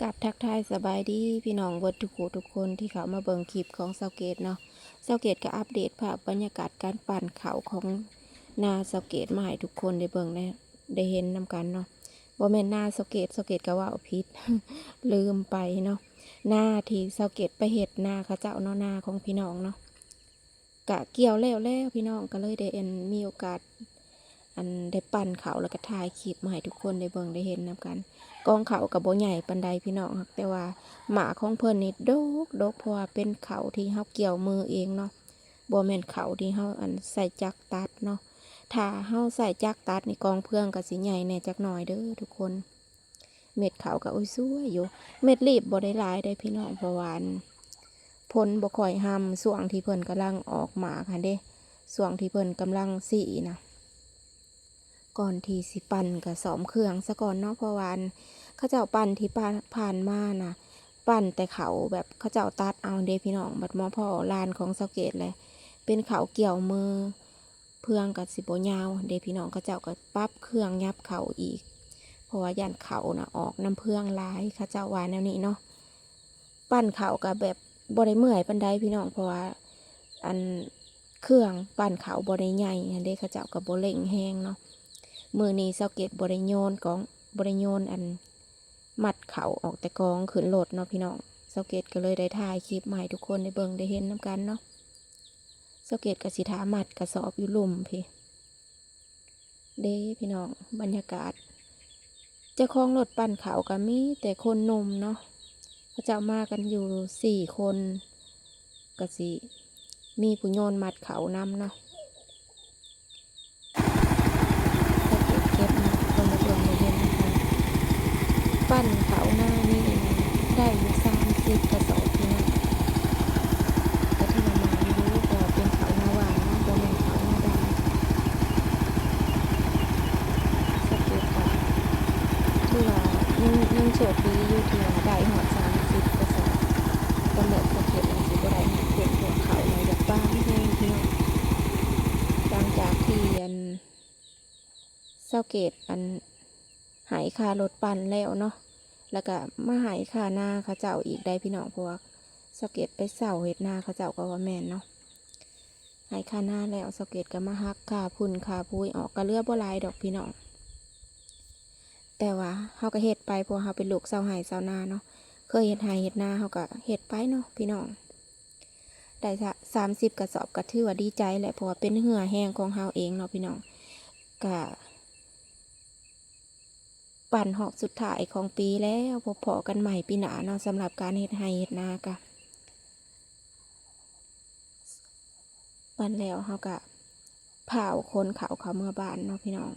ກາບທັກທາຍສະບາຍດີພີ່ນ້ອງເບິດທຸກຜູ້ທຸກຄົນທີ່ເຂົ້າມາເບິ່ງຄລິບຂອງສາວເກດເນາະ. ສາວເກດກໍອັບເດດພາບບັນຍາກາດການປັ່ນເຂົ້າຂອງນາສາວເກດມາໃຫ້ທຸກຄົນໄດ້ເບິ່ງ ໄດ້ ໄດ້ເຫັນນຳກັນເນາະ. ບໍ່ແມ່ນນາສາວເກດ, ສາວເກດກໍເວົ້າຜິດ ລືມໄປເນາະ. ນາທີ່ສາວເກດໄປເຮັດນາເຂົາເຈົ້າເນາະ, ນາຂອງພີ່ນ້ອງເນາະ. ກະກ່ຽວແລ້ວແລ້ວພີ່ນ້ອງ ກໍເລີຍໄດ້ ອັນ ມີໂອກາດ ອັນ ໄດ້ປັ່ນເຂົ້າ ແລ້ວກໍຖ່າຍຄລິບມາໃຫ້ທຸກຄົນໄດ້ເບິ່ງໄດ້ເຫັນນຳກັນ. ກອງເຂົ້າກໍບໍ່ໃຫຍ່ປານໃດພີ່ນ້ອງ, ແຕ່ວ່າໝາກຂອງເພິ່ນນີ້ດົກໆ ເພາະວ່າເປັນເຂົ້າທີ່ເຮົາກ່ຽວມືເອງເນາະ, ບໍ່ແມ່ນເຂົ້າທີ່ເຮົາ ອັນ ໃຊ້ຈັກຕັດເນາະ. ຖ້າເຮົາໃຊ້ຈັກຕັດນີ້ ກອງເຟືອງກໍຊິໃຫຍ່ແດ່ຈັກໜ້ອຍເດີທຸກຄົນ. ເມັດເຂົ້າກໍ ໂອ້ຍ ສວຍຢູ່. ເມັດລີບບໍ່ໄດ້ຫຼາຍເດ້ພີ່ນ້ອງ ເພາະວ່າ ອັນ ຝົນບໍ່ຄ່ອຍຮ່ຳ. ຊ່ວງທີ່ເພິ່ນກຳລັງອອກໝາກຫັ້ນເດ້, ຊ່ວງທີ່ເພິ່ນກຳລັງສີນະ, ກ່ອນທີ່ຊິປັ່ນກໍສ້ອມເຄື່ອງສາກ່ອນເນາະ. ເພາະວ່າ ອັນ ເຂົາເຈົ້າປັ່ນທີ່ຜ່ານ ຜ່ານມານະ ປັ່ນແຕ່ເຂົ້າແບບເຂົາເຈົ້າຕັດເອົາເດ້ພີ່ນ້ອງ. ບັດມາພໍ້ລານຂອງສາວເກດແຫຼະ ເປັນເຂົ້າກ່ຽວມື ເຟືອງກໍຊິບໍ່ຍາວເດ້ພີ່ນ້ອງ. ເຂົາເຈົ້າກໍປັບເຄື່ອງຫຍັບເຂົ້າອີກ ເພາະວ່າຢ້ານເຂົ້ານະອອກນຳເຟືອງຫຼາຍ, ເຂົາເຈົ້າວ່າແນວນີ້ເນາະ. ປັ່ນເຂົ້າກໍແບບບໍ່ໄດ້ເມື່ອຍປານໃດພີ່ນ້ອງ ເພາະວ່າ ອັນ ເຄື່ອງປັ່ນເຂົ້າບໍ່ໄດ້ໃຫຍ່ຫັ້ນເດ້, ເຂົາເຈົ້າກໍບໍ່ເລັ່ງແຮງເນາະ. ມື້ນີ້ສາວເກດບໍ່ໄດ້ໂຍນກອງ ບໍ່ໄດ້ໂຍນ ອັນ ມັດເຂົ້າອອກແຕ່ກອງຂຶ້ນລົດເນາະພີ່ນ້ອງ. ສາວເກດກໍເລີຍໄດ້ຖ່າຍຄລິບມາໃຫ້ທຸກຄົນໄດ້ເບິ່ງໄດ້ເຫັນນຳກັນເນາະ. ສາວເກດກໍຊິຖ້າມັດກະສອບຢູ່ລຸ່ມພີ້ເດ້ພີ່ນ້ອງ. ບັນຍາກາດ ເຈົ້າຂອງລົດປັ່ນເຂົ້າກໍມີແຕ່ຄົນໜຸ່ມເນາະ, ເຂົາເຈົ້າມາກັນຢູ່ສີ່ຄົນ ກໍຊິມີຜູ້ໂຍນມັດເຂົ້ານຳເນາະ. ເກັບມາ ເບິ່ງ ເບິ່ງ ເບິ່ງ ເຫັນນຳກັນ. ປັ່ນເຂົ້ານານີ້ໄດ້ຢູ່ສາມສິບກະສອບພີ່ນ້ອງ, ກໍຖືວ່າໝານຢູ່ ເພາະວ່າເປັນເຂົ້ານາຫວານເນາະ ບໍ່ແມ່ນເຂົ້ານາດຳ. ສາວເກດກໍຖືວ່າຍັງ ຍັງໂຊກດີຢູ່ທີ່ວ່າໄດ້ຮອດສາມສິບກະສອບ. ຕອນແລກສາວເກດວ່າຊິບໍ່ໄດ້ຮອດເພິ່ນ ເພາະວ່າເຂົ້ານະຢາກບາງແຮງພີ່ນ້ອງ. ຫຼັງຈາກທີ່ ອັນ ສາວເກດ ອັນ ໃຫ້ຄ່າລົດປັ່ນແລ້ວເນາະ, ແລ້ວກະມາໃຫ້ຄ່ານາເຂົາເຈົ້າອີກໄດ໋ພີ່ນ້ອງ, ເພາະວ່າສາວເກດໄປເຊົ່າເຮັດນາເຂົາເຈົ້າກໍວ່າແມ່ນເນາະ. ໃຫ້ຄ່ານາແລ້ວ ສາວເກດກໍມາຫັກຄ່າຝຸ່ນຄ່າປຸຍອອກ, ກໍເຫຼືອບໍ່ຫຼາຍດອກພີ່ນ້ອງ. ແຕ່ວ່າເຮົາກໍເຮັດໄປ ເພາະວ່າເຮົາເປັນລູກຊາວໄຮ່ຊາວນາເນາະ, ເຄີຍເຮັດໄຮ່ເຮັດນາເຮົາກໍເຮັດໄປເນາະພີ່ນ້ອງ. ໄດ້ ສາມສິບກະສອບກໍຖືວ່າດີໃຈແຫຼະ ເພາະວ່າເປັນເຫື່ອແຮງຂອງເຮົາເອງເນາະພີ່ນ້ອງ. ກະ ປັ່ນຮອບສຸດທ້າຍຂອງປີແລ້ວ, ພົບພໍ້ກັນໃໝ່ປີໜ້າເນາະ. ສຳລັບການເຮັດໄຮ່ເຮັດນາກະ ປັ່ນແລ້ວເຮົາກະພ້າວຂົນເຂົ້າ ເຂົ້າເມືອບ້ານເນາະພີ່ນ້ອງ.